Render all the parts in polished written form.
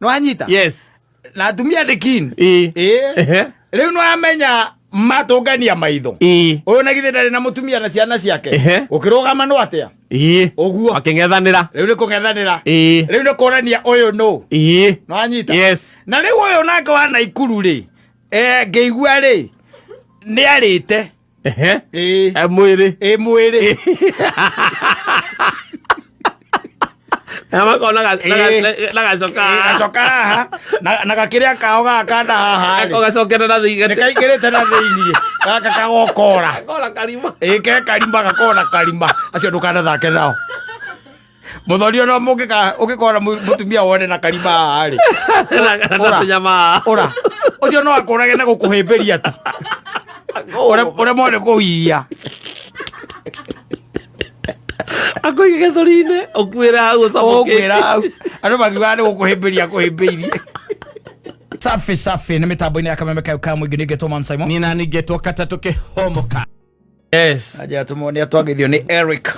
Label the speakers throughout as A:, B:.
A: Nĩwanyita?
B: Yes.
A: Na atumia nĩ keen.
B: Ĩĩ.
A: Ĩĩ.
B: Ehe.
A: Rĩu nĩwamenya matũngania maitho.
B: Ĩĩ.
A: Ũyũ na githĩ ndarĩ na mũtumia na ciana ciake.
B: Ehe.
A: Ũkĩrũgama no atĩa?
B: Ĩĩ.
A: Ũguo.
B: Makĩng'ethanĩra.
A: Rĩu nĩ kũng'ethanĩra.
B: Ĩĩ.
A: Rĩu nĩ kuonania ũyũ nũ.
B: Ĩĩ.
A: Nĩwanyita?
B: Yes.
A: Na rĩu ũyũ nake wa Naikuru rĩ, eh, ngĩigua rĩ, nĩ arĩte.
B: Ehe.
A: Ĩĩ.
B: E mwĩrĩ.
A: Ĩ mwĩrĩ.
B: Na makona
A: Ĩĩ.
B: na gacoka.
A: Ĩĩ, gacoka haha na gakĩrĩa kao gaka kanda haha
B: Gako
A: rĩ
B: gacokete na thĩinĩ.
A: nĩ kaingĩrĩte na thĩiniĩ gaka kagokora.
B: Gakora karima.
A: Ĩ ke karima gakona karima acio ndũkanathake nao mũthoni ona mũngĩka ũngĩkona mũtumia wone na karima haha rĩ.
B: Na
A: Ora.
B: tũnyama.
A: Ora ũcio no akũrage na gũkũhĩmbĩria tu ũremwo nĩ kũhiia.
B: Akũige gĩthũri-inĩ ũkuĩre hau ũcamũkĩte.
A: Ũkwĩra hau andũ makiugaga nĩ gũkũhĩmbĩria akũhĩmbĩirie. Safi safi nĩ mĩtambo-inĩ ya kameme kayo ka mũingĩ nĩngetwo Man Simon.
B: Niĩ nani ngetwo katatũ kĩhomoka. Yes.
A: Aja atũmwo nĩ atwagithio nĩ Eric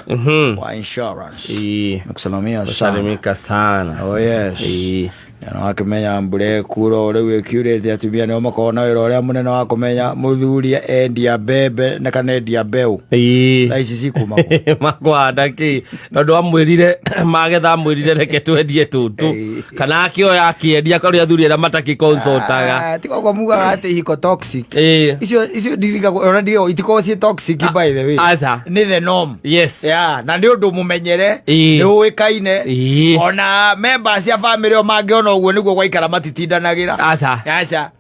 A: wa insurance.
B: Ĩĩ.
A: Nakusalimia sana.
B: Salimika sana.
A: Oh yes.
B: Ĩĩ.
A: Na wakĩmenya mbura ĩkura o rĩu ĩkiurĩte atumia nĩo makoragwo na wĩra ũrĩa mũnene wa kũmenya mũthuri endia mbembe na kana endia mbeũ.
B: Ĩĩ.
A: Thaa ici cikuma kũ?
B: Makũhanda kĩ tondũ amwĩrire magetha amwĩrire reke twendie tũtũ
A: Ĩĩ.
B: kana akĩoya akĩendia kũrĩ athuri arĩa matakĩkonsultaga.
A: Ah, tiga ũguo mugaga atĩ ihiko toxic.
B: Ĩĩ.
A: Icio ndirigagwo ona ndirigagwo itikoragwo ciĩ toxic by the way.
B: Aca.
A: Nĩ the norm.
B: Yes.
A: Yeah, na nĩ ũndũ mũmenyere.
B: Ĩĩ.
A: Nĩ ũĩkaine.
B: Ĩĩ.
A: Ona members cia family o mangĩona ũguo nĩguo gwaikara matitindanagĩra.
B: Aca.
A: Aca.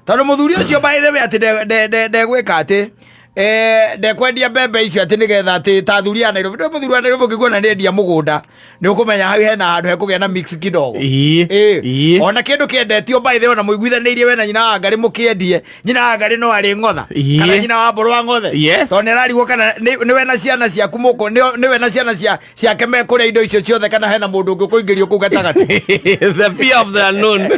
A: Tondũ mũthuri ũcio by the way atĩ ndegwĩka atĩ eh, ndekwendia mbembe icio atĩ nĩgetha atĩ ta athuri a Nairobi. Ndũĩ mũthuri wa Nairobi ũngĩkuona nĩ endia mũgũnda nĩ ũkũmenya hau hena handũ hekũgĩa na mix kidogo.
B: Ĩĩ.
A: Ĩĩ.
B: Ĩĩ.
A: Ona kĩndũ kĩendetio by the way ona mũiguithanĩirie we na nyina wa Ngarĩ mũkĩendie nyina wa Ngarĩ no arĩ ng'otha.
B: Ĩĩ.
A: Kana nyina wa mbũrũ wa ng'othe.
B: Yes.
A: Tondũ nĩ ararigwo kana nĩwe na ciana ciaku mũkũ nĩwe na ciana cia ciake mekũrĩa indo icio ciothe kana hena mũndũ ũngĩ ũkũingĩrio kũu gatagatĩ.
B: The fear of the unknown.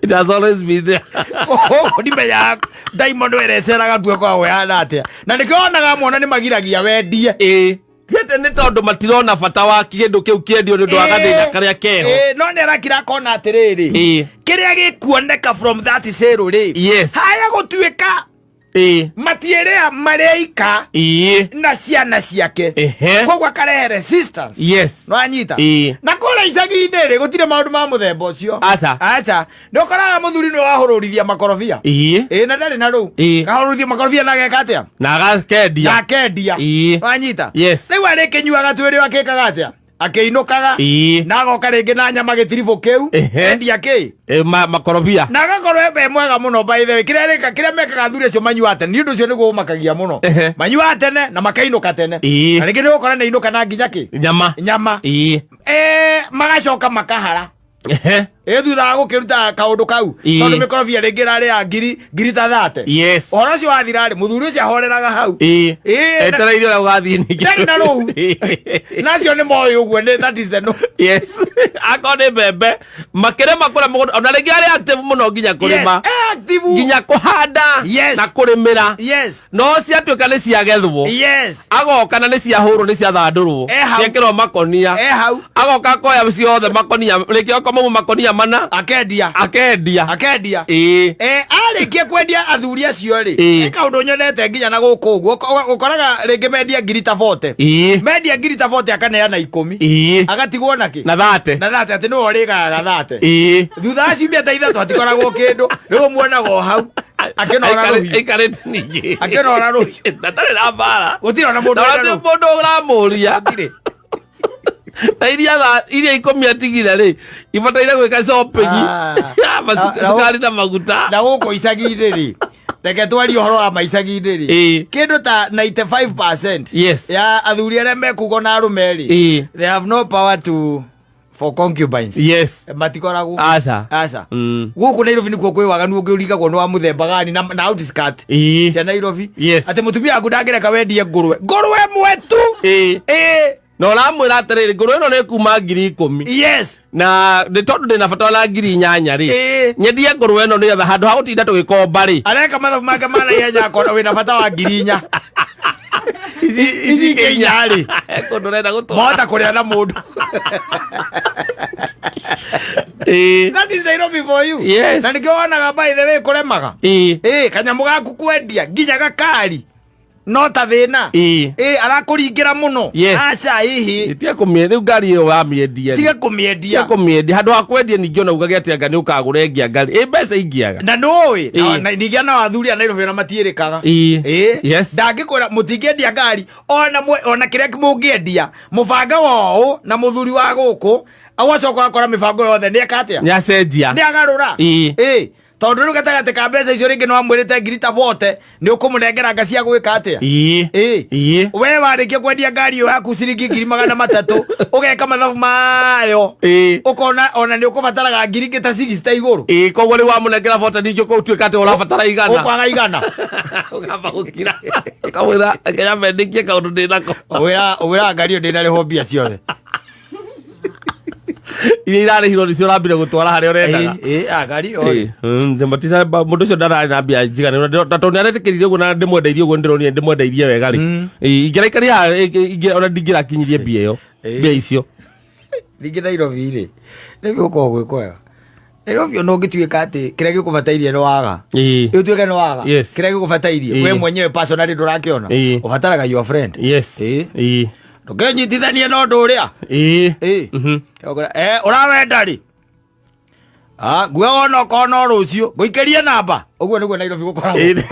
B: It has always been there.
A: Ũguo ndimenyaga Diamond wereceraga kuo kwao ĩhana atĩa na nĩkĩo onaga mwana nĩ magiragia wendie.
B: Ĩĩ. Ti atĩ nĩ tondũ matirona bata wa kĩndũ kĩu kĩendio nĩ ũndũ wa gathĩna karĩa keho.
A: Ĩĩ, no nĩ arakira akona atĩrĩrĩ
B: Ĩĩ.
A: kĩrĩa gĩkuoneka from that sale rĩ
B: Yes.
A: haya gũtuĩka
B: Ĩĩ.
A: matiĩrĩa marĩika
B: Ĩĩ.
A: na ciana ciake.
B: Ehe.
A: Koguo akarehe resistance.
B: Yes.
A: Nwanyita?
B: Ĩĩ.
A: Na kũrĩa icagi-inĩ rĩ gũtirĩ maũndũ ma mũthemba ũcio.
B: Aca.
A: Aca. Nĩ ũkoraga mũthuri nĩ wahũrũrithia makorobia.
B: Ĩĩ.
A: Ĩĩ na ndarĩ na rũu.
B: Ĩĩ.
A: Kahũrũrithia makorobia na ageka atĩa?
B: Na agakendia.
A: Na akendia.
B: Ĩĩ.
A: Nwanyita?
B: Yes.
A: Rĩu arĩkĩnyuaga twĩrĩ akĩkaga atĩa? Akĩinũkaga.
B: Ĩĩ.
A: Na agoka rĩngĩ na nyama gĩtiribũ kĩu.
B: Ehe.
A: Endia kĩ?
B: Ĩ, makorobia.
A: Na agakorwo e mwega mũno by the way. Kĩrĩa rĩka kĩrĩa mekaga athuri acio manyuaga tene. Nĩ ũndũ ũcio nĩguo ũmakagia mũno.
B: Ehe.
A: Manyuaga tene na makainũka tene.
B: Ĩĩ.
A: Na rĩngĩ nĩ ũgũkora nĩ ainũka na nginya kĩ?
B: Nyama.
A: Nyama.
B: Ĩĩ.
A: Eh, magacoka makahara.
B: Ehe.
A: Ĩ thutha wa gũkĩruta kaũndũ kau.
B: Ĩĩ.
A: Tondũ mĩkorobia rĩngĩ ĩrarĩ ya ngiri ta thate.
B: Yes.
A: Ũhoro ũcio wathira rĩ, mũthuri ũcio ahoreraga hau.
B: Ĩĩ.
A: Ĩĩ,
B: Etereire ũrĩa ũgathiĩ ningĩ.
A: Ndarĩ na rũu. Na acio nĩ moĩ ũguo nĩ that is the no.
B: Yes. Akorwo nĩ mbembe makĩrĩma kũrĩa mũgũnda ona rĩngĩ arĩ active mũno nginya kũrĩma.
A: Yes, active.
B: Nginya kũhanda
A: Yes.
B: na kũrĩmĩra.
A: Yes.
B: No ciatuĩka nĩ ciagethwo.
A: Yes.
B: Agoka na nĩ ciahũrwo nĩ ciathandũrwo.
A: E hau.
B: Ciekĩrwo makonia.
A: E hau.
B: Agoka akoya ciothe makonia rĩngĩ okorwo mauma makonia mana
A: Akendia.
B: akendia.
A: Akendia.
B: Ĩĩ.
A: Eh, arĩkia kwendia athuri acio rĩ
B: Ĩĩ.
A: nĩ kaũndũ nyonete nginya na gũkũ ũguo ũkoraga rĩngĩ mendia ngiri ta 40.
B: Ĩĩ.
A: Mendia ngiri ta 40 akaneana 10.
B: Ĩĩ.
A: Agatigwo na kĩ?
B: Na thate.
A: Na thate atĩ nĩwe ũrĩgagaga thate.
B: Ĩĩ.
A: Thutha wa ciumia ta ithatũ hatikoragwo kĩndũ rĩu ũmuonaga o hau akĩnora rũhiũ.
B: Aikarĩte ningĩ.
A: Akĩnora rũhiũ.
B: Na ndarĩ na mbara.
A: Gũtirĩ ona mũndũ
B: Na
A: wĩna
B: gũtirĩ
A: rũhiũ.
B: mũndũ ũramũria.
A: Gũtirĩ.
B: Na iria ikũmi atigire rĩ ibataire gwĩka shopping.
A: Ah.
B: Cukari na maguta.
A: Na gũkũ icagi-inĩ rĩ reke twarie ũhoro wa maicagi-inĩ rĩ
B: Ĩĩ.
A: kĩndũ ta 95%
B: Yes.
A: ya athuri arĩa mekuga na arũme rĩ
B: Ĩĩ.
A: they have no power to for concubines.
B: Yes.
A: Matikoragwo.
B: Aca.
A: Aca.
B: Gũkũ
A: Nairobi nĩkuo kwĩ waganu ũngĩ ũringagwo nĩ wa mũthemba gani na outskirt
B: Ĩĩ.
A: cia Nairobi.
B: Yes.
A: Atĩ mũtumia waku ndangĩreka wendie ngũrwe ngũrwe ĩmwe tu.
B: Ĩĩ.
A: Ĩĩ.
B: Na ũramwĩra atĩrĩrĩ ngũrwe ĩno nĩ kuma 10,000.
A: Yes.
B: Na nĩ tondũ ndĩna bata na 8,000 rĩ.
A: Ĩĩ.
B: Nyendie ngũrwe ĩno nĩgetha handũ ha gũtinda tũgĩkomba rĩ.
A: Areka mathabu make ma naihenya akona wĩna bata wa 4,000.
B: Ici
A: ingĩ inya rĩ.
B: Kũndũ ũrenda gũtwara.
A: Mahota kũrĩa na mũndũ. That is Nairobi for you.
B: Yes.
A: Na nĩkĩo wonaga by the way kũremaga. Kanyamũ gaku kwendia nginya gakari no ta thĩna. Arakũringĩra mũno.
B: Yes.
A: Aca hihi.
B: Tiga kũmĩendia rĩu ngari ĩyo wamĩendia rĩ.
A: Tiga kũmĩendia.
B: Tiga kũmĩendia handũ ha kwendia ningĩ ona ugage atĩ anga nĩ ũkagũra ĩngĩ anga ĩ mbeca ingĩaga.
A: Na nũĩ na ningĩ na athuri a Nairobi ona matiĩrĩkaga.
B: Yes.
A: Ndangĩkwĩra mũtingĩendia ngari ona ona kĩrĩa mũngĩendia mũbangaga ũũ na mũthuri wa gũkũ agacoka ũgakora mĩbango yothe nĩ eka atĩa?
B: Nĩ acenjia.
A: Nĩ agarũra. Tondũ rĩu gatagatĩ ka mbeca icio rĩngĩ nĩ wamwĩrĩte ngiri ta bote nĩ ũkũmũnengera nga cia gwĩka atĩa? We warĩkia kwendia ngari ĩyo yaku ciringi 300,000 ũgeka mathabu mayo ũkona ona nĩ ũkũbataraga ngiri ingĩ ta 60 igũrũ.
B: Koguo rĩu wamũnengera bote ningĩ ũtuĩka atĩ ũrabatara 100.
A: Ũkwaga 100.
B: Ũkamba gũkira. Ũkamwĩra reke nyambe ndĩkie kaũndũ ndĩ nako.
A: Ũwĩraga ngari ĩyo ndĩnarĩhwo mbia ciothe.
B: Iria irarĩhirwo nĩcio ũrambire gũtwara harĩa ũrendaga.
A: Ngari ĩyo rĩ.
B: Mũndũ ũcio ndararĩ na mbia njiganĩru na tondũ nĩaretĩkĩrire ũguo na ndĩmwendeirie ũguo nĩndĩronire ndĩmwendeirie wega rĩ. Ingĩraikarire haha ona ndingĩrakinyirie mbia ĩyo. Mbia icio.
A: Ningĩ Nairobi rĩ, nĩ gũkoragwo gwĩ kwega. Nairobi ona ũngĩtuĩka atĩ kĩrĩa gĩkũbatairie nĩ waga. Ũtuĩke nĩ waga. Kĩrĩa gĩkũbatairie we mwenyewe personally ndũrakĩona. Ũbataraga your friend. Ndũkenyitithanie na ũndũ ũrĩa. Ũrawenda rĩ? Nguoga ona okorwo no rũciũ ngũikĩrie namba. Ũguo nĩguo Nairobi gũkoragwo.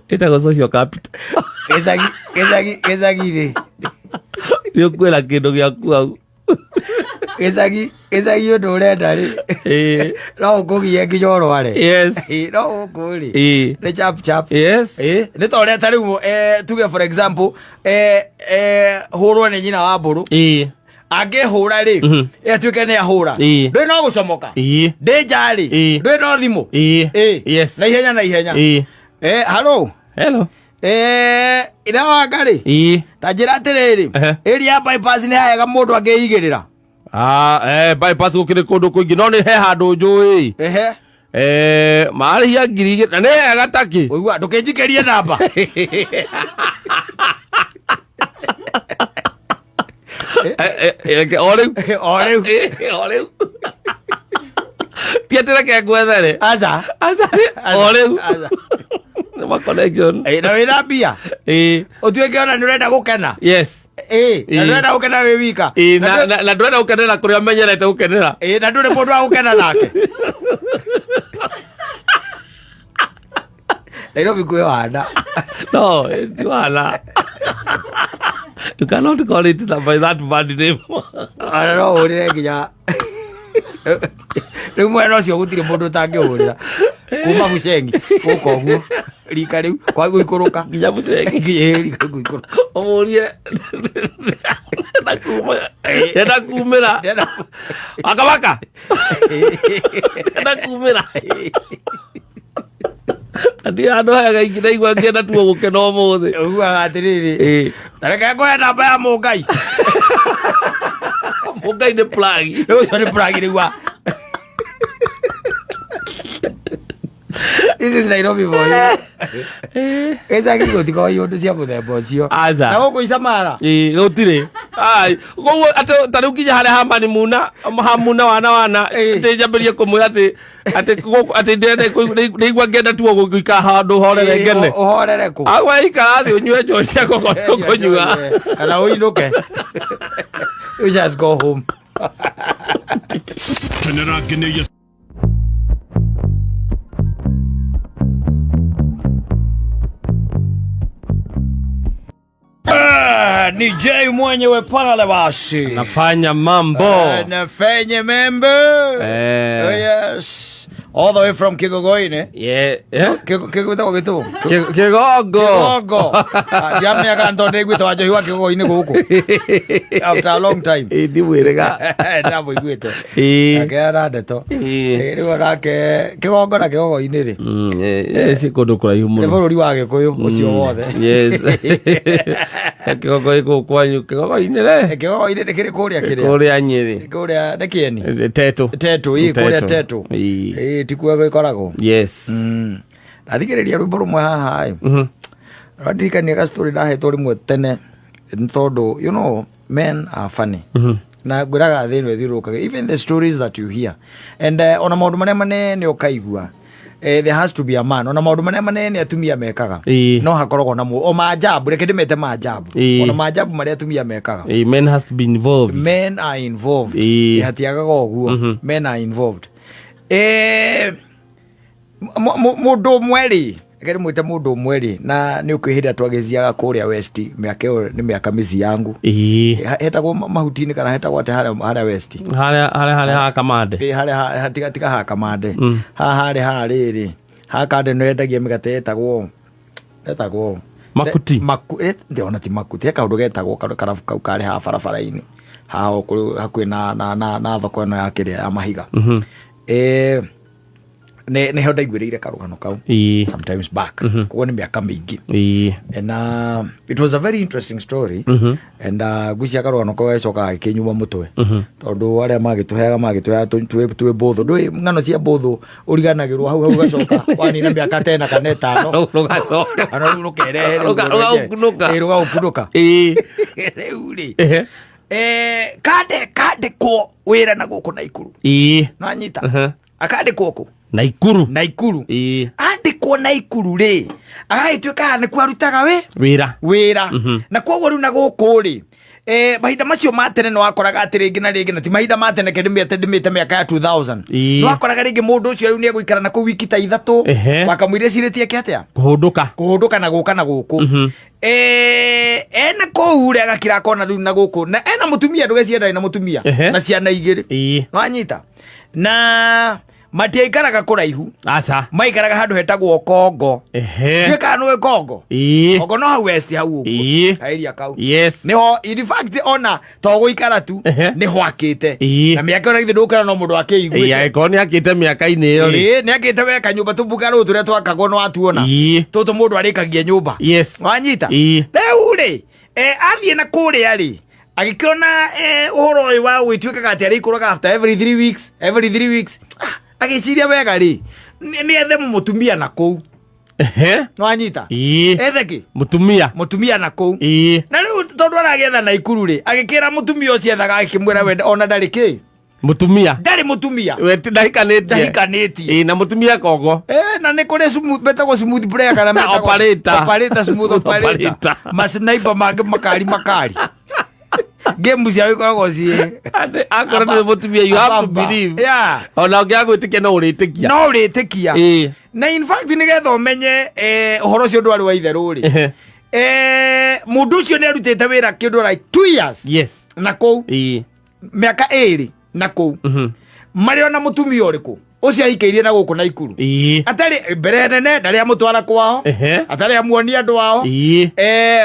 B: Ĩtagwo social capital.
A: Gĩcagi rĩ.
B: Nĩ ũkwĩra kĩndũ gĩaku hau.
A: Gĩcagi ũndũ ũrenda rĩ. No ũkũgie nginya ũrware. No gũkũ rĩ. Nĩ chap chap. Nĩ ta ũrĩa ta rĩu tuge for example hũrwo nĩ nyina wa mbũrũ. Angĩhũra rĩ, atuĩke nĩ ahũra. Ndũrĩ no gũcomoka. Ndĩ nja rĩ, ndũrĩ no thimũ. Na ihenya na ihenya. Hello.
B: Hello.
A: Ira wanga rĩ. Ta njĩra atĩrĩrĩ, area ya bypass nĩ hega mũndũ angĩigĩrĩra.
B: Bypass gũkĩrĩ kũndũ kũingĩ no nĩ he handũ njũĩ. Marĩhia 2,000 na nĩ hega takĩ.
A: Ũigua ndũkĩnjikĩrie namba.
B: O rĩu.
A: O rĩu.
B: O rĩu. Ti atĩ reke ngwethere.
A: Aca.
B: Aca. O rĩu. Nĩ ma connection.
A: Na wĩna mbia. Ũtuĩke ona nĩ ũrenda gũkena.
B: Yes.
A: Na ndũrenda gũkena wĩ wika.
B: Na ndũrenda gũkenera kũrĩa ũmenyerete gũkenera.
A: Na ndũrĩ mũndũ wa gũkena nake. Nairobi kwĩ wana.
B: No, ti wana. You cannot call it that by that bad name.
A: Ona no ũhũrĩre nginya rĩu mwena ũcio gũtirĩ mũndũ ũtangĩhũrĩra kuma Bucengi gũka ũguo rika rĩu kwa gũikũrũka
B: nginya Bucengi.
A: Rika gũikũrũka.
B: Ũmũrie ndenda kumĩra waka waka ndenda kumĩra. Ndi handũ hega ingĩraigua ngĩenda tuo gũkena ũmũthĩ.
A: Ũiguaga atĩrĩrĩ, na reke ngũhe namba ya Mũngai.
B: Mũngai nĩ plug.
A: Rĩu ũcio nĩ plug rĩu wa. This is Nairobi for you. Gĩcagi gũtikoragwo iũndũ cia mũthemba ũcio.
B: Aca.
A: Na gũkũ Isamara.
B: Gũtirĩ. Ai, koguo atĩ ta rĩu nginya harĩa hamani muna, hamuna wana wana, atĩ njambĩrĩrie kũmwĩra atĩ atĩ gũkũ atĩ ndĩrenda ndaigua ngĩenda tuo gũikara handũ horere ngene.
A: Ũhorere kũ?
B: Agwa ikara thĩ ũnyue njohi cia kũnyua.
A: Kana ũinũke. You just go home.
C: Kenera ngeneia
A: Ni Jay mwenyewe pale basi.
B: Nafanya mambo.
A: Nafanya mambo. Oh, yes. All the way from Kigogoine.
B: Yeah. Yeah.
A: Kigogo gitu.
B: Kigogo.
A: Kigogo. Ndiamenyaga ndo ndaiguĩte wa njohi wa Kigogo-inĩ gũkũ. After a long time.
B: Ndimwĩrĩga.
A: Ndamũiguĩte. Akĩara ndeto. Rĩu onake Kigongo na Kigogo-inĩ rĩ.
B: Ci kũndũ kũraihu mũno.
A: Nĩ bũrũri wa Gĩkũyũ ũcio wothe.
B: Yes. Kigogo gĩkũ kwanyu Kigogo-inĩ rĩ.
A: Kigogo-inĩ nĩ kĩrĩ kũrĩa kĩrĩa.
B: Kũrĩa Nyĩrĩ.
A: Kũrĩa nĩ Kĩeni.
B: Tetũ.
A: Tetũ, ĩ, kũrĩa Tetũ. Ĩ, tikuo gĩkoragwo.
B: Yes.
A: Ndathikĩrĩria rwĩmbo rũmwe haha ĩ. Rwandirikania ga story ndahetwo rĩmwe tene. Nĩ tondũ men are funny. Na ngwĩraga thĩ ĩno ĩthiũrũrũkaga, even the stories that you hear and ona maũndũ marĩa manene ũkaigua, there has to be a man. Ona maũndũ marĩa manene atumia mekaga, no hakoragwo na o maajabu, reke ndĩmete maajabu. Ona maajabu marĩa atumia mekaga,
B: Men has to be involved.
A: Men are involved. Hatiagaga ũguo, men are involved. Mũndũ ũmwe rĩ, reke ndĩmwĩte mũndũ ũmwe rĩ, na nĩ ũkwĩ hĩndĩ ĩrĩa twagĩthiaga kũrĩa west, mĩaka ĩyo nĩ mĩaka mĩci yangu. Hetagwo mahuti-inĩ kana hetagwo atĩa harĩa west?
B: Harĩa ha Kamande.
A: Ĩ, harĩa tiga ha Kamande. Haha harĩ ha rĩrĩ ha kande no yendagia mĩgate etagwo
B: Makuti.
A: Ndĩrona ti makuti, he kaũndũ getagwo karabu kau karĩ ha barabara-inĩ haha hakuhĩ na thoko ĩno ya kĩrĩa ya mahiga. Nĩho ndaiguĩrĩire karũgano kau sometimes back, koguo nĩ mĩaka mĩingĩ. And it was a very interesting story and ngwĩciria karũgano kau gagĩcoka gagĩkĩnyuma mũtwe, tondũ arĩa magĩtũheaga twĩ mbũthũ, ndũĩ ng'ano cia mbũthũ ũriganagĩrwo hau hau, gacoka wanina mĩaka tena kana ĩtano,
B: Rũgacoka.
A: kana rĩu rũkerehe rĩu.
B: Rũgaũkunũka.
A: Ĩ, rũgaũkunũka. Rĩu rĩ, kande kandĩkwo wĩra na gũkũ Naikuru. Nanyita? Akandĩkwo kũ?
B: Naikuru.
A: Naikuru. Andĩkwo Naikuru rĩ, agagĩtuĩka nĩkuo arutaga wĩ
B: Wĩra.
A: Wĩra. Na koguo rĩu na gũkũ rĩ, mahinda macio ma tene nĩ wakoraga atĩ rĩngĩ na rĩngĩ, na ti mahinda ma tene, ke ndĩmĩte mĩaka ya 2000, nĩ wakoraga rĩngĩ mũndũ ũcio rĩu nĩ egũikara na kũu wiki ta 3, wakamũira ecirĩtie eke atĩa?
B: Kũhũndũka.
A: Kũhũndũka na gũka na gũkũ. Ena kũu rĩ, agakira akona rĩu na gũkũ na ena mũtumia, ndũgeciria ndarĩ na mũtumia, na ciana 2. Wanyita? Na matiaikaraga kũraihu.
B: Aca.
A: Maikaraga handũ hetagwo Kongo. Ndiũĩ kana nĩũĩ Kongo. Kongo no hau west hau ũguo, area kau. Niho in fact ona to gũikara tu, nĩho akĩte. Na mĩaka ĩyo githĩ ndũkĩra no mũndũ akĩiguĩte.
B: Angĩkorwo nĩ akĩte mĩaka-inĩ ĩyo rĩ.
A: Ĩĩ, nĩ akĩte we kanyũmba tũmbuga rũu tũrĩa twakagwo no atuona. Tũtũ mũndũ arĩkagia nyũmba. Wanyita? Rĩu rĩ, athiĩ na kũrĩa rĩ, agĩkĩona ũhoro ũyũ wa gwĩtuĩkaga atĩ arĩikũraga after every 3 weeks, every 3 weeks. Ah, agĩciria wega rĩ, nĩ ethe mũtumia na kũu. Nĩwanyita? Ethe kĩ?
B: Mũtumia.
A: Mũtumia na kũu. Na rĩu tondũ aragĩetha Naikuru rĩ, agĩkĩra mũtumia ũcio ethaga, akĩmwĩra we ona ndarĩ kĩ?
B: Mũtumia.
A: Ndarĩ mũtumia.
B: We ndahikanĩtie.
A: Ndahikanĩtie.
B: Na mũtumia Kongo.
A: Na nĩ kũrĩ metagwo smooth player kana metagwo
B: Operator.
A: Operator, smooth
B: Smooth
A: operator.
B: operator.
A: Masnaipa mangĩ makari makari, game ciao ikoragwo ciĩ
B: Atĩ akorwo nĩ mũtumia, you have to
A: abamba.
B: believe. Ona ũngĩaga gwĩtĩkia no ũrĩtĩkia.
A: No ũrĩtĩkia. Na in fact nĩgetha ũmenye ũhoro ũcio ndwarĩ wa itherũ rĩ, mũndũ ũcio nĩ arutĩte wĩra kĩndũ like 2 years na kũu, mĩaka 2 na kũu, marĩ ona mũtumia ũrĩkũ ũcio ahikĩirie na gũkũ Naikuru, atarĩ mbere nene, ndarĩ amũtwara kwao, atarĩ amuonia andũ ao,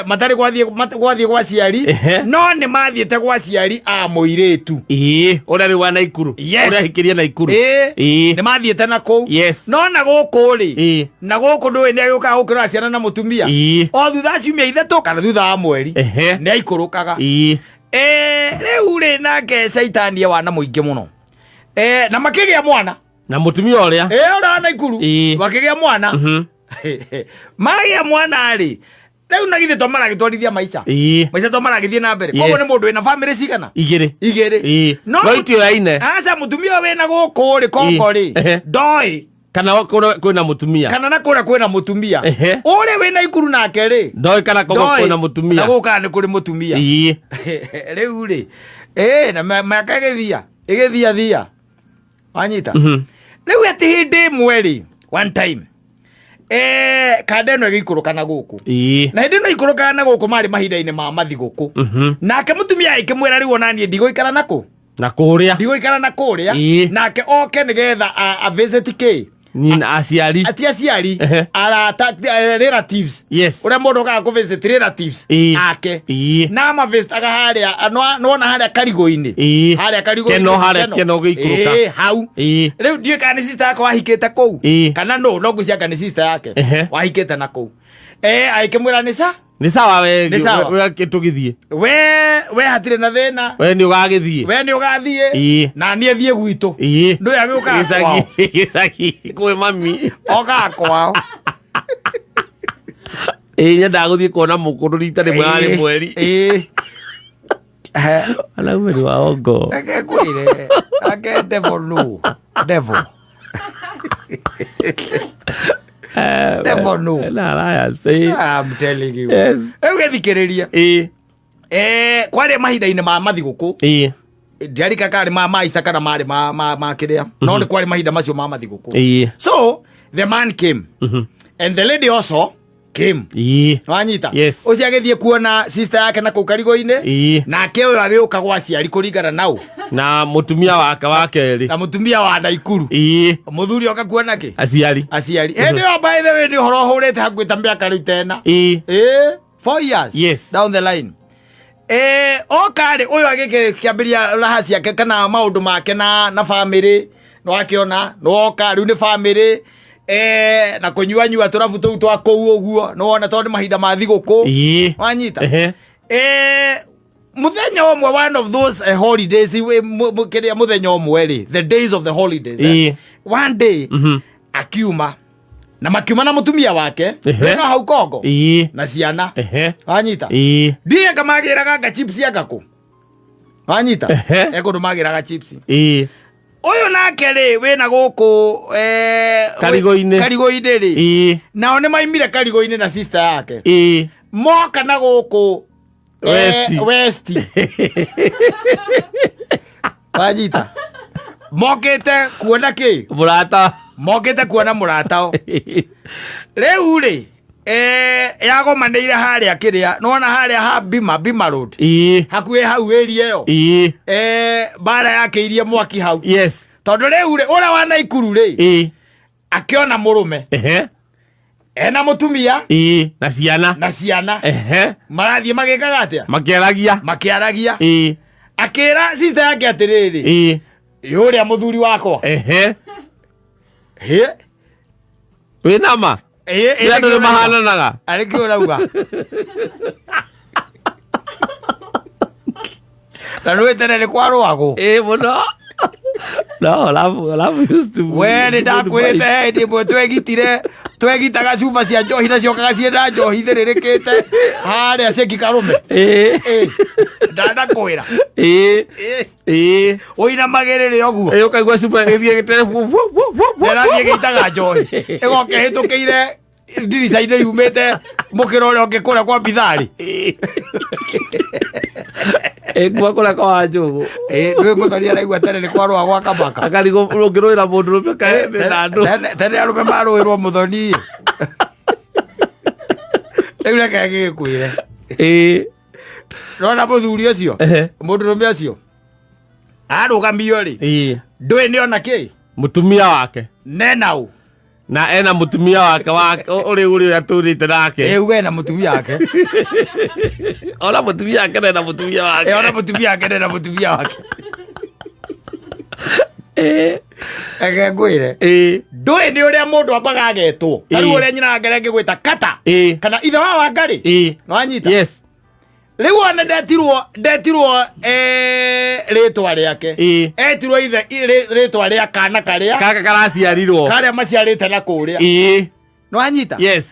A: matarĩ gwathiĩ gwa ciari, no nĩ mathiĩte gwa ciari a mũirĩtu.
B: Ũrĩa rĩu wa Naikuru. Ũrĩa ahikĩrie Naikuru.
A: Nĩ mathiĩte na kũu. No na gũkũ rĩ, na gũkũ ndũĩ nĩ agĩũkaga gũkĩrora ciana na mũtumia, o thutha wa ciumia 3 kana thutha wa mweri, nĩ aikũrũkaga. Rĩu rĩ, nake caitani e wana mũingĩ mũno, na makĩgĩa mwana.
B: Na mũtumia ũrĩa.
A: Ũrĩa wa Naikuru. Makĩgĩa mwana. Magĩa mwana rĩ, rĩu na githĩ to maragĩtwarithia maica? Maica to maragĩthiĩ na mbere? Koguo nĩ mũndũ wĩna bamĩrĩ cigana?
B: 2.
A: 2.
B: No itioyaine.
A: Aca, mũtumia ũyũ wĩna gũkũ rĩ, Kongo rĩ, ndoĩ
B: kana kũrĩa kwĩna mũtumia.
A: Kana na kũrĩa kwĩna mũtumia. Ũrĩa wĩna Ikuru nake rĩ,
B: ndoĩ kana Kongo
A: ndoĩ
B: kwĩna mũtumia.
A: Na gũkũ kana nĩ kũrĩ mũtumia. Rĩu rĩ, na mĩaka ĩgĩthia ĩgĩthia thia, wanyita? Rĩu atĩ hĩndĩ ĩmwe rĩ, one time, kanda ĩno ĩgĩikũrũka na gũkũ, na hĩndĩ ĩno ikũrũkaga na gũkũ marĩ mahinda-inĩ ma mathigũkũ. Nake mũtumia agĩkĩmwĩra, rĩu ona niĩ ndigũikara na kũ?
B: Na kũrĩa.
A: Ndigũikara na kũrĩa. Nake oke nĩgetha a visit kĩ?
B: Nyina, aciari.
A: Ati aciari, arata, relatives. Ũrĩa mũndũ okaga kũ visit relatives ake. Na amavisitaga harĩa nĩwona harĩa karigũ-inĩ. Harĩa karigũ-inĩ.
B: Keno, harĩa Keno gĩikũrũka.
A: Hau. Rĩu ndiũĩ kana nĩ sister yake wahikĩte kũu kana no ngwĩciria kana nĩ sister yake wahikĩte na kũu. Agĩkĩmwĩra nĩ sa
B: Nĩ sawa we.
A: Nĩ sawa.
B: We tũgĩthiĩ.
A: We hatirĩ na thĩna.
B: We nĩ ũgagĩthiĩ.
A: We nĩ ũgathiĩ. Na niĩ thiĩ gwitũ. Ndũĩ agĩũkaga
B: Gĩcagi.
A: kwao.
B: Gĩcagi kwĩ mami.
A: Okaga kwao.
B: Ĩĩ, nyendaga gũthiĩ kuona mũkũrũ rita rĩmwe harĩ mweri.
A: Ĩĩ.
B: Wanaume ni waongo.
A: Reke ngwĩre, ake devil no devil devil no.
B: Na alliance. Ĩĩ.
A: I'm telling you.
B: Yes.
A: Rĩu gĩthikĩrĩria.
B: Ĩĩ.
A: Kwarĩ mahinda-inĩ ma mathigũkũ.
B: Ĩĩ.
A: Ndiarika karĩ ma Easter kana marĩ ma kĩrĩa. No nĩ kwarĩ mahinda macio ma mathigũkũ.
B: Ĩĩ.
A: So the man came. And the lady also came.
B: Ĩĩ.
A: Wanyita?
B: Yes.
A: Ũcio agĩthiĩ kuona sister yake na kũu karigũ-inĩ.
B: Ĩĩ.
A: Nake ũyũ agĩũka gwa aciari kũringana nau.
B: Na mũtumia wake wa kerĩ.
A: Na mũtumia wa Naikuru.
B: Ĩĩ.
A: Mũthuri oka kuona kĩ?
B: Aciari.
A: Aciari. Hĩndĩ ĩyo by the way nĩ ũhoro ũhũrĩte hakuhĩ ta mĩaka rĩu tena.
B: Ĩĩ.
A: 4 years.
B: Yes.
A: Down the line. Oka rĩ, ũyũ agĩkĩambĩria raha ciake kana maũndũ make na family, nĩwakĩona nĩwoka rĩu nĩ family, na kũnyuanyua tũrabu tũu twa kũu ũguo, nĩwona tondũ nĩ mahinda ma thigũkũ.
B: Ĩĩ.
A: Wanyita?
B: Ehe.
A: Mũthenya ũmwe, one of those holidays, kĩrĩa mũthenya ũmwe rĩ, the days of the holidays,
B: Ĩĩ.
A: One day akiuma na makiuma na mũtumia wake.
B: Ehe.
A: No hau Kongo.
B: Ĩĩ.
A: Na ciana.
B: Ehe.
A: Wanyita?
B: Ĩĩ.
A: Ndiĩ anga magĩraga nga chips anga kũ. Wanyita?
B: Ehe.
A: E kũndũ magĩraga chips.
B: Ĩĩ.
A: Ũyũ nake rĩ, wĩna gũkũ
B: Karigũ-inĩ.
A: Karigũ-inĩ rĩ,
B: Ĩĩ.
A: nao nĩ maimire karigũ-inĩ na sister yake.
B: Ĩĩ.
A: Moka na gũkũ
B: West.
A: West. Wanyita? Mokĩte kuona kĩ?
B: Mũrata.
A: Mokĩte kuona mũratao. Rĩu rĩ, yagomanĩire harĩa kĩrĩa nĩwona harĩa ha Bima Road.
B: Ĩĩ.
A: Hakuhĩ hau area ĩyo.
B: Ĩĩ.
A: Mbara yakĩirie mwaki hau.
B: Yes.
A: Tondũ rĩu rĩ, ũrĩa wa Naikuru rĩ,
B: Ĩĩ.
A: akĩona mũrũme
B: Ehe.
A: ena mũtumia
B: Ĩĩ. Na ciana.
A: Na ciana.
B: Ehe.
A: Marathiĩ magĩkaga atĩa?
B: Makĩaragia.
A: Makĩaragia.
B: Ĩĩ.
A: Akĩra sister yake atĩrĩrĩ,
B: Ĩĩ.
A: Ĩ ũrĩa mũthuri wakwa.
B: Ehe.
A: Hĩ.
B: Wĩna ma?
A: Ĩ.
B: Nĩ andũ nĩ mahananaga.
A: Arĩ kĩ ũrauga? Na nĩ tene nĩ kwarũagwo.
B: Ĩĩ mũno. No, love used to
A: We nĩ ndakwĩrĩte he hĩndĩ ĩmwe twegitire, twegitaga cuba cia njohi na ciokaga ciĩna njohi thĩrĩrĩkĩte harĩa ceki karũme.
B: Ĩĩ.
A: Ĩ, ndanakwĩra.
B: Ĩĩ.
A: Ĩ,
B: Ĩĩ.
A: ũinamagĩrĩre ũguo.
B: Ĩĩ, ũkaigua cuba ĩgĩthiĩ gĩtere fu- fu- fu- fu- fu-
A: Ĩrathiĩ ĩgĩitaga njohi, ĩgoka ĩhĩtũkĩire ndirica-inĩ yumĩte mũkĩra ũrĩa ũngĩ kũrĩa kwa bitharĩ.
B: Ĩĩ, kuma kũrĩa kwa Wanjũgũ.
A: Ĩ, ndũĩ mũthoni araigua tene nĩ kwarũa gwa kamaka.
B: Akarigwo ũngĩrũĩra mũndũ rũme kaembe na andũ.
A: Tene arũme marũĩrwo mũthoni. Rĩu reke ngĩgĩkwĩre.
B: Ĩĩ.
A: Nona mũthuri ũcio,
B: Ehe.
A: mũndũrũme ũcio arũgamio rĩ,
B: Ĩĩ.
A: ndũĩ nĩ ona kĩ?
B: Mũtumia wake.
A: Nenau.
B: Na ena mũtumia wake wa ũrĩ ũrĩa atũrĩte nake.
A: Ĩ, uge na mũtumia wake.
B: Ona mũtumia wake na ena mũtumia wake.
A: Ĩ, ona mũtumia wake nena mũtumia wake.
B: Ĩĩ.
A: Reke ngwĩre.
B: Ĩĩ.
A: Ndũĩ nĩ ũrĩa mũndũ ambaga agetwo ta rĩu
B: Ĩĩ.
A: ũrĩa nyina Wangarĩ angĩgwĩta kata
B: Ĩĩ.
A: kana ithe wa Wangarĩ.
B: Ĩĩ.
A: Nĩwanyita?
B: Yes.
A: Rĩu ona ndetirwo rĩtwa rĩake.
B: Ĩĩ.
A: Etirwo ithe rĩtwa rĩa kana karĩa
B: Kaka karaciarirwo.
A: Karĩa maciarĩte na kũrĩa.
B: Ĩĩ.
A: Nĩwanyita?
B: Yes.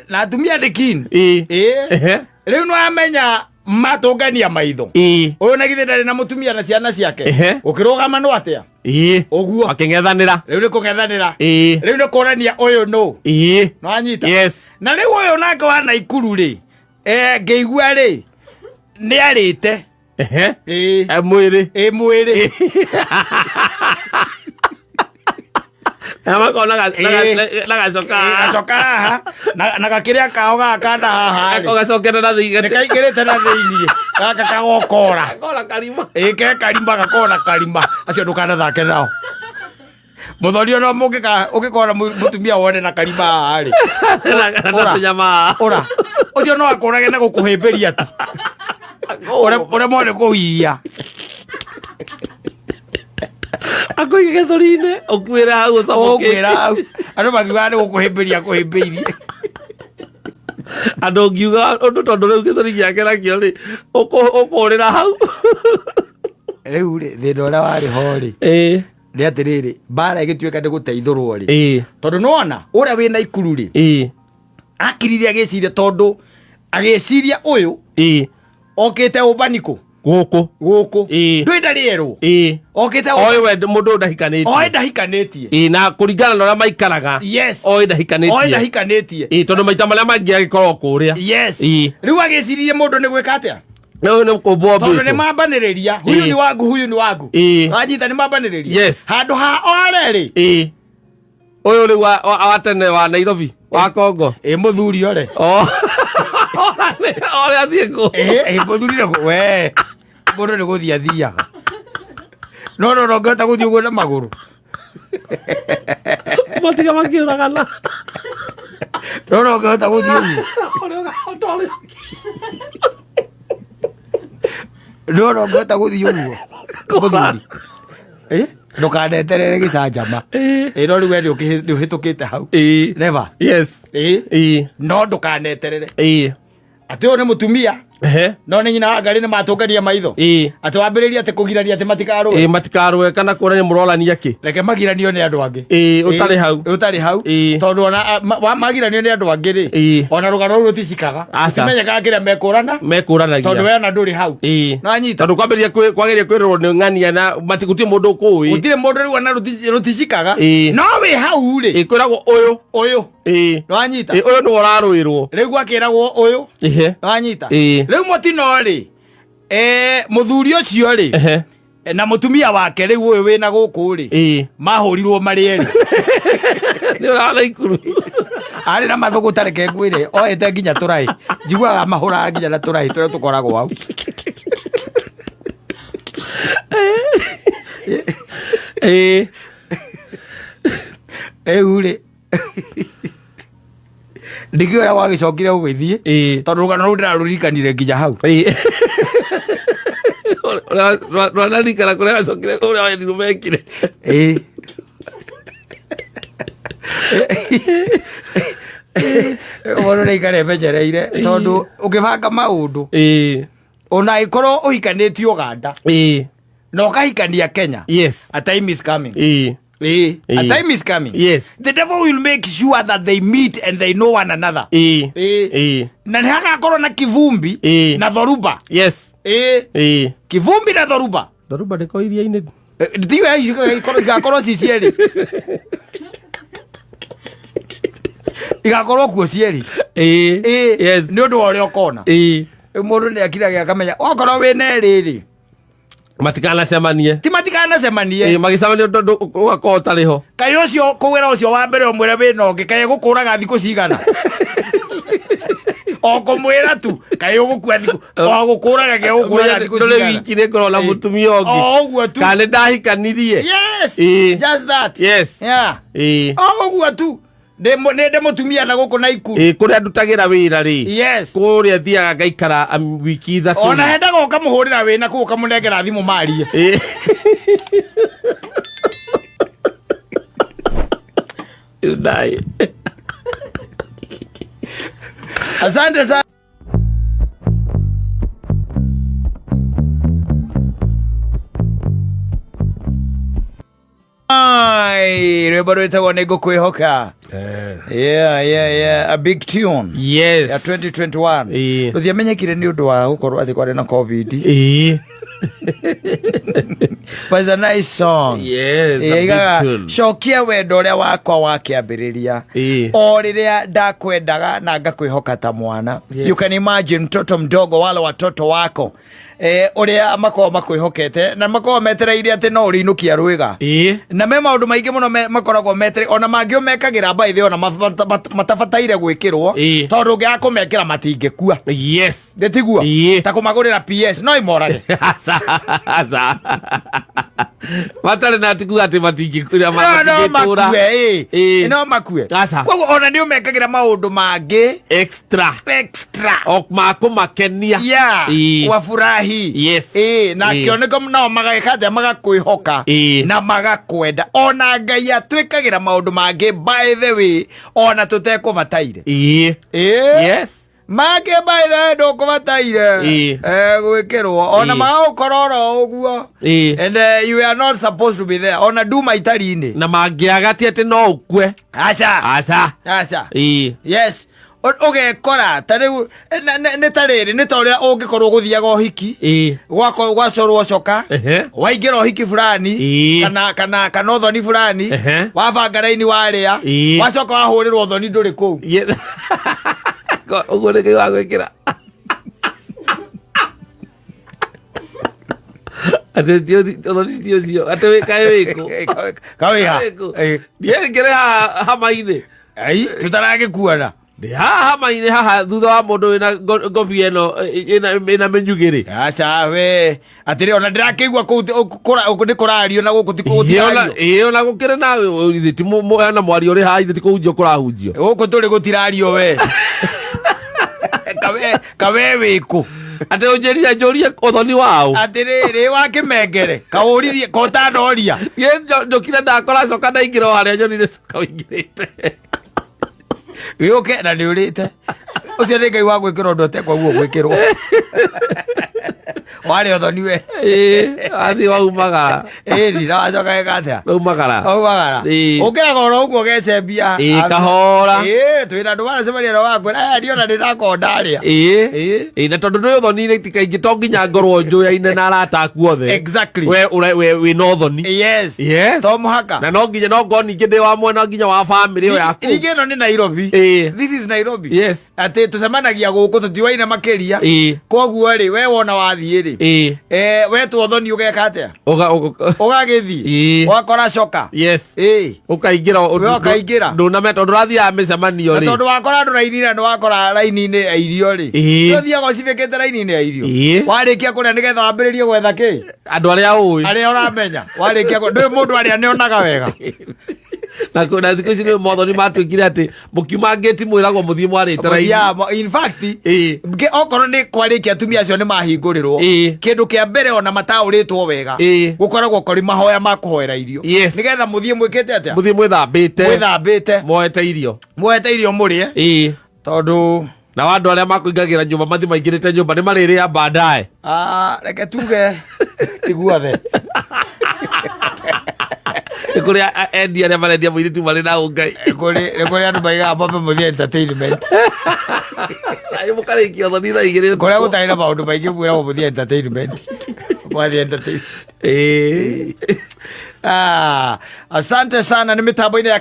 A: Na atumia ndĩ keen.
B: Ĩĩ.
A: Ĩĩ.
B: Ehe.
A: Rĩu nĩwamenya matũngania maitho,
B: Ĩĩ.
A: ũyũ na githĩ ndarĩ na mũtumia na ciana ciake?
B: Ehe.
A: Ũkĩrũgama no atĩa?
B: Ĩĩ.
A: Ũguo.
B: Makĩng'ethanĩra.
A: Rĩu nĩ kũng'ethanĩra.
B: Ĩĩ.
A: Rĩu nĩ kũrania ũyũ nũ.
B: Ĩĩ.
A: Nĩwanyita?
B: Yes.
A: Na rĩu ũyũ nake wa Naikuru rĩ, ngĩigua rĩ, nĩ arĩte.
B: Ehe.
A: Ĩĩ.
B: E mwĩrĩ.
A: Ĩ mwĩrĩ.
B: Na makona
A: Ĩĩ.
B: na gacoka.
A: Ĩĩ, gacoka haha na gakĩrĩa kao gaka kanda haha rĩ.
B: Gacokete na thĩinĩ.
A: Nĩ kaingĩrĩte na thĩiniĩ gaka kagokora.
B: Kora karima.
A: Ĩ, ke karima, gakona karima. Acio ndũkanathake nao mũthoni, ona mũngĩka ũngĩkona mũtumia wone na karima haha rĩ,
B: Na
A: Ora.
B: tũnyama.
A: Ora ũcio no akũrage na gũkũhĩmbĩria tu, ũremwo nĩ kũhiia.
B: Akũige gĩthũri-inĩ ũkuĩre hau ũcamũkĩte.
A: Ũkwĩra hau andũ makiugaga nĩ gũkũhĩmbĩria kũhĩmbĩirie.
B: Andũ ũngiuga ũndũ tondũ rĩu gĩthũri gĩake nakĩo rĩ ũkũrĩra hau.
A: Rĩu rĩ, thĩna ũrĩa warĩ ho rĩ,
B: Ĩĩ.
A: nĩ atĩrĩrĩ, mbara ĩgĩtuĩka nĩ gũteithũrwo rĩ,
B: Ĩĩ.
A: tondũ nĩwona ũrĩa wĩna ikuru rĩ,
B: Ĩĩ.
A: Akirire agĩciria, tondũ agĩciria ũyũ okĩte ũmbani kũ?
B: Gũkũ.
A: Gũkũ. Ndwĩ ndarĩ erwo okĩte.
B: Oĩ we mũndũ ũyũ ndahikanĩtie.
A: Oĩ ndahikanĩtie.
B: Ĩĩ, na kũringana na ũrĩa maikaraga, oĩ
A: oĩ
B: ndahikanĩtie.
A: Ndahikanĩtie.
B: Ĩĩ, tondũ maita marĩa mangĩ agĩkorwo kũrĩa.
A: Rĩu agĩciririe mũndũ nĩ gwĩka atĩa?
B: Ũyũ nĩ kũmbwo.
A: Tondũ nĩ mambanĩrĩria, huyu ni wangu, huyu ni wangu. Wanyita, nĩ mambanĩrĩria. Handũ ha ore rĩ.
B: Ĩĩ, ũyũ rĩu wa tene wa Nairobi wa Kongo.
A: Ĩ, mũthuri ore.
B: Ore athiĩ kũ?
A: Ĩ, mũthuri nĩ we mũndũ nĩ gũthiĩ athiaga, no ngĩhota gũthiĩ ũguo na magũrũ.
B: Matiga makĩũragana.
A: No ngĩhota gũthiĩ ũguo.
B: Ũrĩa ũkahota ũrĩa.
A: No ngĩhota gũthiĩ ũguo mũthuri. Ĩ, ndũkaneterere gĩcanjama. Ĩ, no rĩu we nĩ ũhĩtũkĩte hau. Never. Ĩ, no ndũkaneterere atĩ ũyũ nĩ mũtumia, no nĩ nyina wa ngarĩ, nĩ matũngania maitho, atĩ wambĩrĩrie atĩ kũgirania atĩ matikarũe.
B: Ĩĩ, matikarũe kana kuonania mũrorania kĩ.
A: Reke magiranio nĩ andũ angĩ.
B: Ĩĩ, ũtarĩ hau.
A: Ũtarĩ hau. Tondũ ona magiranio nĩ andũ angĩ rĩ, ona rũgano rũu rũticikaga.
B: Aca.
A: Rũtimenyekaga kĩrĩa mekũrana, tondũ
B: mekũranagia
A: we ona ndũrĩ hau. No anyita.
B: Tondũ kwambĩrĩria kwagĩrĩria kwĩrwo nĩ ng'ania na gũtirĩ mũndũ ũkũĩ.
A: Gũtirĩ mũndũ rĩu ona rũticikaga. No wĩ hau rĩ,
B: Ĩĩ, kwĩragwo ũyũ.
A: Ũyũ. Nĩwanyita?
B: Ĩĩ, ũyũ nĩwe ũrarũĩrwo.
A: Rĩu gwakĩragwo ũyũ. Nĩwanyita? Rĩu mũtino rĩ, mũthuri ũcio rĩ, na mũtumia wake rĩu ũyũ wĩna gũkũ rĩ, mahũrirwo marĩ erĩ.
B: Nĩ ũrana ikuru.
A: Arĩ na mathũgũta, reke ngwĩre, oete nginya tũraĩ, njiguaga mahũraga nginya na tũraĩ tũrĩa tũkoragwo hau. Rĩu rĩ, ndikĩũĩ ũrĩa gwagĩcokire gũgĩthiĩ, tondũ rũgano rũu ndĩrarũririkanire nginya hau.
B: Rwanarikana kũrĩa gacokire ũrĩa werirwo mekire.
A: Ĩĩ, mũndũ nĩ aikare emenyereire, tondũ ũkĩbanga maũndũ, ona angĩkorwo ũhikanĩtie Ũganda na ũkahikania Kenya, a time is coming. A time is coming. The devil will make sure that they meet and they know one another. Na nĩ hagakorwo na kivumbi na dhoruba. Kivumbi na dhoruba.
B: Dhoruba ndĩko iria-inĩ.
A: Ndiwe igakorwo ci cierĩ, igakorwo kuo cierĩ. Nĩ ũndũ wa ũrĩa ũkona. Rĩu mũndũ nĩ akiragia akamenya okorwo wĩna erĩ rĩ,
B: matikanacemanie.
A: Ti matikanacemanie.
B: Magĩcemania tondũ ũgakorwo ũtarĩ ho.
A: Kaĩ ũcio kũgĩra ũcio wa mbere ũmwĩre wĩna ũngĩ, kaĩ gũkũraga thikũ cigana? O kũmwĩra tu kaĩ ũgũkua thikũ, o gũkũraga ke gũkũraga thikũ
B: ndũrĩ
A: cigana?
B: Wiki nĩ ngorwo na mũtumia ũngĩ.
A: O ũguo tu.
B: Kana nĩ ndahikanirie.
A: Just that. Yeah. O ũguo tu. Nĩ ndĩ mũtumia na gũkũ na ikuru.
B: Ĩĩ, kũrĩa ndutagĩra wĩra rĩ, kũrĩa thiaga ngaikara wiki 3.
A: Ona hendaga ũkamũhũrĩra wĩna kũu, ũkamũnengera thimũ marie.
B: Ndai.
A: Asante sana. Ai, rwĩmbo rwĩtagwo nĩ ngũkwĩhoka. Yeah, a big tune ya 2021. Rũthiamenyekire nĩ ũndũ wa gũkorwo atĩ kwarĩ na COVID, but it's a nice song.
B: Yes, a big
A: Igaga,
B: tune.
A: Cokia wendo ũrĩa wakwa wa kĩambĩrĩria, o rĩrĩa ndakwendaga na ngakwĩhoka ta mwana. You can imagine mtoto mdogo, wale watoto wako, ũrĩa makoragwo makwĩhokete na makoragwo metereire atĩ no ũrĩinũkia rwĩga. Na me maũndũ maingĩ mũno makoragwo metereire, ona mangĩ ũmekagĩra by the way, ona matabataire gwĩkĩrwo, tondũ ũngĩaga kũmekĩra matingĩkua. Ndĩtiguo? Ta kũmagũrĩra PS no imorage.
B: Aca, aca. Matarĩ na atikuga atĩ matingĩkura.
A: No
B: matingĩtũra.
A: Makue ĩ. No makue.
B: Aca.
A: Koguo ona nĩ ũmekagĩra maũndũ mangĩ
B: extra,
A: extra,
B: o makũmakenia.
A: Wafurahi. Na kĩoneko nao magagĩka atĩa? Magakwĩhoka na magakwenda. Ona Ngai atwĩkagĩra maũndũ mangĩ, by the way, ona tũtekũbataire. Mangĩ, by the way, ndũkũbataire gwĩkĩrwo ona magagũkora oro ũguo. And you are not supposed to be there, ona nduma itari-inĩ.
B: Na mangĩaga ti atĩ no ũkue.
A: Aca.
B: Aca.
A: Aca. Yes. Ũgekora ta rĩu nĩ ta rĩrĩ, nĩ ta ũrĩa ũngĩkorwo gũthiaga ũhiki, gwacorwo coka, waingĩra ũhiki fulani, kana ũthoni fulani, wabanga raini warĩa, wacoka wahũrĩrwo ũthoni ndũrĩ kũu.
B: Ũguo nĩ Ngai wa gwĩkĩra atĩ ũthoni ti ũcio, atĩ wĩ kaĩ wĩkũ?
A: Kawĩha.
B: Wĩkũ? Ndiĩ ngĩrĩ haha hama-inĩ.
A: Ai, tũtaragĩkuana.
B: Ndĩ haha hama-inĩ haha thutha wa mũndũ wĩna ngobia ĩno ĩna mĩnyugĩrĩ.
A: Aca we, atĩrĩ, ona ndĩrakĩigua kũu nĩ kũrario na gũkũ ti gũtirario.
B: Ĩĩ, ona gũkĩrĩ na ithe ti hena mwario ũrĩ haha, ithe ti kũhunjio kũrahunjio.
A: Gũkũ tũrĩ gũtirario we. Kawe wĩkũ?
B: Atĩ ũnjĩrire njũrie ũthoni wao.
A: Atĩrĩrĩ, wa kĩmengere kaũririe kotanoria.
B: Niĩ njũkire ndakora coka ndaingĩra o harĩa nyonire coka ũingĩrĩte.
A: Wĩũke na nĩ ũrĩte. Ũcio nĩ Ngai wa gwĩkĩra ũndũ ũtekwaguo gwĩkĩrwo. Warĩ ũthoni we.
B: Ĩĩ, wathiĩ waumagara.
A: Ĩni, na wacoka weka atĩa?
B: Waumagara.
A: Waumagara.
B: Ĩĩ.
A: Ũkĩraga oro ũguo ũgecembia.
B: Ĩĩ, kahora.
A: Ĩĩ, twĩna andũ maracemania na wakwĩra, "Aya, ndiona ndĩrakorwo ndarĩa."
B: Ĩĩ.
A: Ĩĩ.
B: Ĩĩ, na tondũ ndĩ ũthoni-inĩ ti kaingĩ to nginya ngorwo njũyaine na arata aku othe.
A: Exactly.
B: We we wĩna ũthoni.
A: Yes.
B: Yes.
A: To mũhaka.
B: Na no nginya no ngorwo ningĩ ndĩ wa mwena nginya wa bamĩrĩ ĩyo yaku.
A: Ningĩ ĩno nĩ Nairobi.
B: Ĩĩ.
A: This is Nairobi.
B: Yes.
A: Atĩ tũcemanagia gũkũ tũtiwaine makĩria.
B: Ĩĩ.
A: Koguo rĩ, we wona wathiĩ rĩ.
B: Ĩĩ.
A: Wetwo ũthoni ũgeka atĩa?
B: Ũga
A: Ũgagĩthiĩ.
B: Ĩĩ.
A: Ũgakora coka.
B: Yes.
A: Ĩĩ.
B: Ũkaingĩra.
A: We ũkaingĩra.
B: Ndũnamenya tondũ ũrathiaga mĩcemanio
A: Na
B: rĩ.
A: tondũ wakora andũ raini-inĩ na wakora raini-inĩ ya irio rĩ.
B: Ĩĩ.
A: Ũthiaga ũcibĩkĩte raini-inĩ ya irio.
B: Ĩĩ.
A: Warĩkia kũrĩa nĩgetha wambĩrĩrie gwetha kĩ?
B: Andũ arĩa ũĩ.
A: Arĩa ũramenya. Warĩkia ndũĩ mũndũ arĩa nĩonaga wega.
B: Na thikũ ici nĩ mothoni matuĩkire atĩ mũkiuma ngĩti mwĩragwo mũthiĩ mwarĩte raini.
A: Yeah, in fact,
B: Ĩĩ.
A: okorwo nĩ kwarĩkia atumia acio nĩ mahingũrĩrwo.
B: Ĩĩ.
A: Kĩndũ kĩa mbere ona mataũrĩtwo wega.
B: Ĩĩ.
A: Gũkoragwo kũrĩ mahoya ma kũhoera irio.
B: Yes.
A: Nĩgetha mũthiĩ mwĩkĩte atĩa?
B: Mũthiĩ mwĩthambĩte.
A: Mwĩthambĩte.
B: Moete irio.
A: Muoete irio mũrĩe.
B: Ĩĩ.
A: Tondũ
B: Na andũ arĩa makũingagĩra nyũmba mathiĩ maingĩrĩte nyũmba nĩ marĩrĩa baadaye.
A: Ah, reke tuge ti guothe.
B: Nĩ kũrĩ endia arĩa marendia mũirĩtu marĩ na ũngai.
A: Nĩ kũrĩ andũ maigaga mambe mũthiĩ entertainment.
B: Ayo mũkarĩkia ũthoni thaa 2.
A: Kũrĩa gũtarĩ na maũndũ maingĩ mwĩragwo mũthiĩ entertainment. Mwathiĩ entertainment.
B: Ĩĩ.
A: Ah, asante sana nĩ mĩtambo-inĩ ya